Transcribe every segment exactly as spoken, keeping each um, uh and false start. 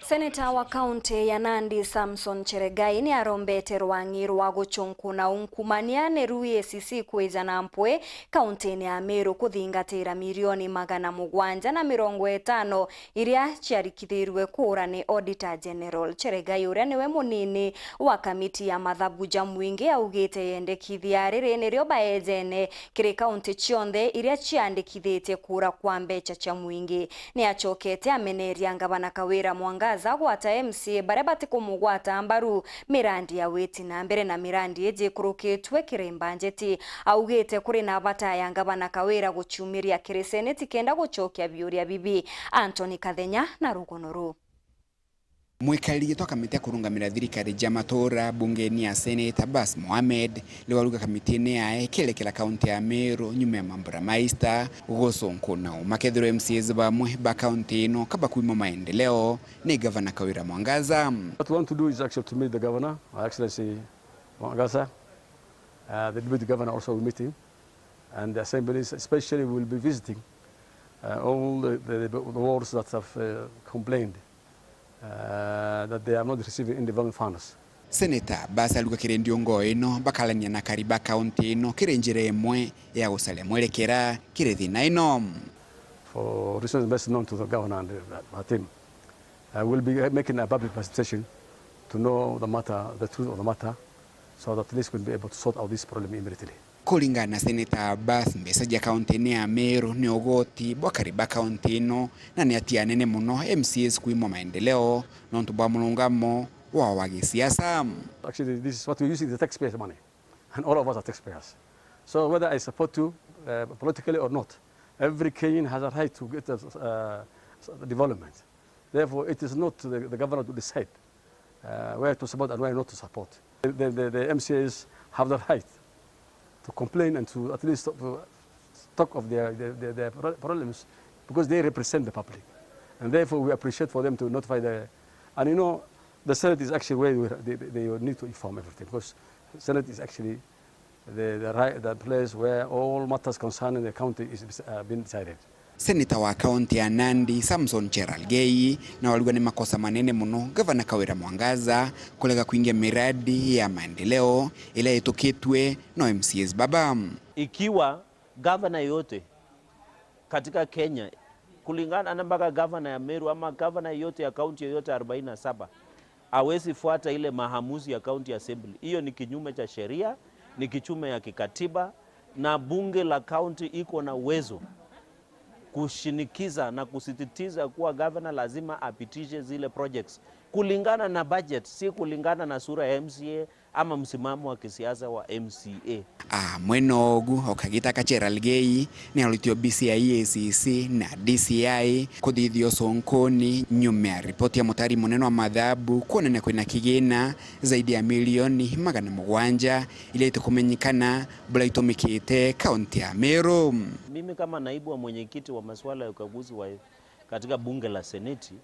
Seneta wa kaunti ya Nandi, Samson Cheregai, ni arombete rwang'i rwa gucunkuna unkumania ni ruu E A C C kwija na mpwi kauntiine ya Meru kuthingatira milioni magana mugwanja na mirongo itano iria ciarikithirue kuura ni Auditor General. Cheregai, uria niwe munini wa kamiti ya mathabu ja mwingi, augite yendekithia riri nirio baejene kiri kaunti cionthe iria ciandikithitie kuura kwa mbeca cia mwingi. Ni acokete ameneria Ngavana Kawira Mwangaza gwata M C A baria batikumugwata mbaru mirandi ya witi na mbere na mirandi iji ikurukitue kiri mbanjeti. Augite kuri na bata ya Ngavana Kawira guciumiria kiri Seneti kenda gucokia biuria bibi. Anthony Kathenya na rugono ruu. Mwikari gitwa kamiti ya kurungamira thirikari ja matura bungeni ya Senate, Abbas Mohamed, riu aruga kamitiine yae kerekera kaunti ya Meru nyuma ya mambura maista gucunkuna uma kethirwa M C As bamwe ba kaunti ino kabakwimwa maendeleo ni Gavana Kawira Mwangaza. What we want to do is actually to meet the governor, Her Excellency Mwangaza. Uh, the deputy governor also will meet him. And the assemblies, especially, will be visiting, uh, all the, the, the wards that have, uh, complained, uh, that they are not receiving any development funds. Seneta Abbas aruga kiri ndiungo ino bakarania na akari ba kaunti ino kiri njira imwe ya gucaria mwerekera kiri thina ino. For reasons best known to the governor and, uh, her team, uh, we'll be making a public presentation to know the matter, the truth of the matter, so that at least we'll be able to sort out this problem immediately. Kuringana na Seneta Abbas, mbeca cia kaunti-ini ya Meru ni ugoti bwa akari ba kaunti ino, na ni atia anene mono M C As kwimwa maendeleo nontu bwa murungamo wao wa gisiasa. Actually, this is what we use, the taxpayers' money, and all of us are taxpayers. So whether I support you, uh, politically or not, every Kenyan has a right to get a, uh, development. Therefore, it is not the, the governor to decide, uh, where to support and where not to support. The, the, the M C As have the right to complain and to at least talk, uh, talk of their, their, their, their pro-, problems, because they represent the public. And therefore, we appreciate for them to notify the, and, you know, the Senate is actually where we, they, they need to inform everything, because Senate is actually the, the right, the place where all matters concerning the county is, uh, being decided. Seneta wa kaunti ya Nandi, Samson Cherargei, na waruga ni makosa manene mono Gavana Kawira Mwangaza kurega kuingia miradi ya maendeleo iria itukitwe no M C As baba. Ikiwa gavana yote katika Kenya, kulingana na mpaka gavana ya Meru ama gavana yote ya kaunti yoyote arobaini na saba, hawezi fuata ile maamuzi ya County Assembly. Hiyo ni kinyume cha sheria, ni kinyume ya kikatiba, na bunge la county iko na uwezo kushinikiza na kusisitiza kuwa gavana lazima apitishe zile projects kulingana na budget, si kulingana na sura ya M C A ama msimamo wa kisiasa wa M C A. Amwe nogu, o kagita ka Cherargei ni arutire obisi ya E A C C na D C I kuthithia ucunkuni nyuma ya ripoti ya mutari munene wa mathabu kuonania kwina kigina zaidi ya milioni magana mugwanja iria itikumenyekana buria itumikite kaunti ya Meru. Mimi kama naibu wa mwenyekiti wa masuala ya ukaguzi wa katika bunge la seneti,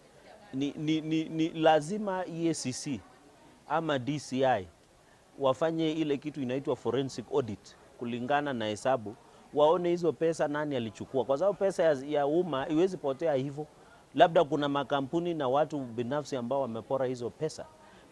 ni, ni, ni, ni lazima E A C C ama D C I wafanye ile kitu inaitwa forensic audit kulingana na hesabu, waone hizo pesa nani alichukua, kwa sababu pesa ya, ya umma iwezi potea hivyo. Labda kuna makampuni na watu binafsi ambao wamepora hizo pesa.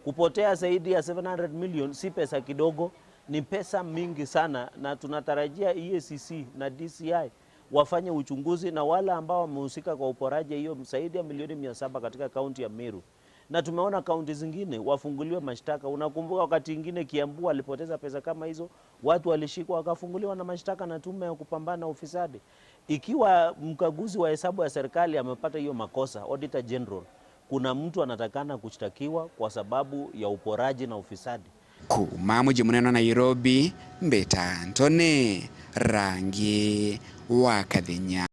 Kupotea zaidi ya seven hundred million si pesa kidogo, ni pesa mingi sana, na tunatarajia E A C C na D C I wafanye uchunguzi, na wale ambao wamehusika kwa uporaji hiyo zaidi ya milioni mia saba katika kaunti ya Meru. Na tumeona kaunti zingine wafunguliwe mashtaka. Unakumbuka wakati ingine Kiambu walipoteza pesa kama hizo, watu walishikwa wakafunguliwa na mashtaka na tume ya kupambana na ufisadi. Ikiwa mkaguzi wa hesabu ya serikali amepata hiyo makosa, Auditor General, kuna mtu anatakana kushtakiwa kwa sababu ya uporaji na ufisadi. Kuuma muji munene wa Nairobi, mbita Anthony Rangi wa Kathenya.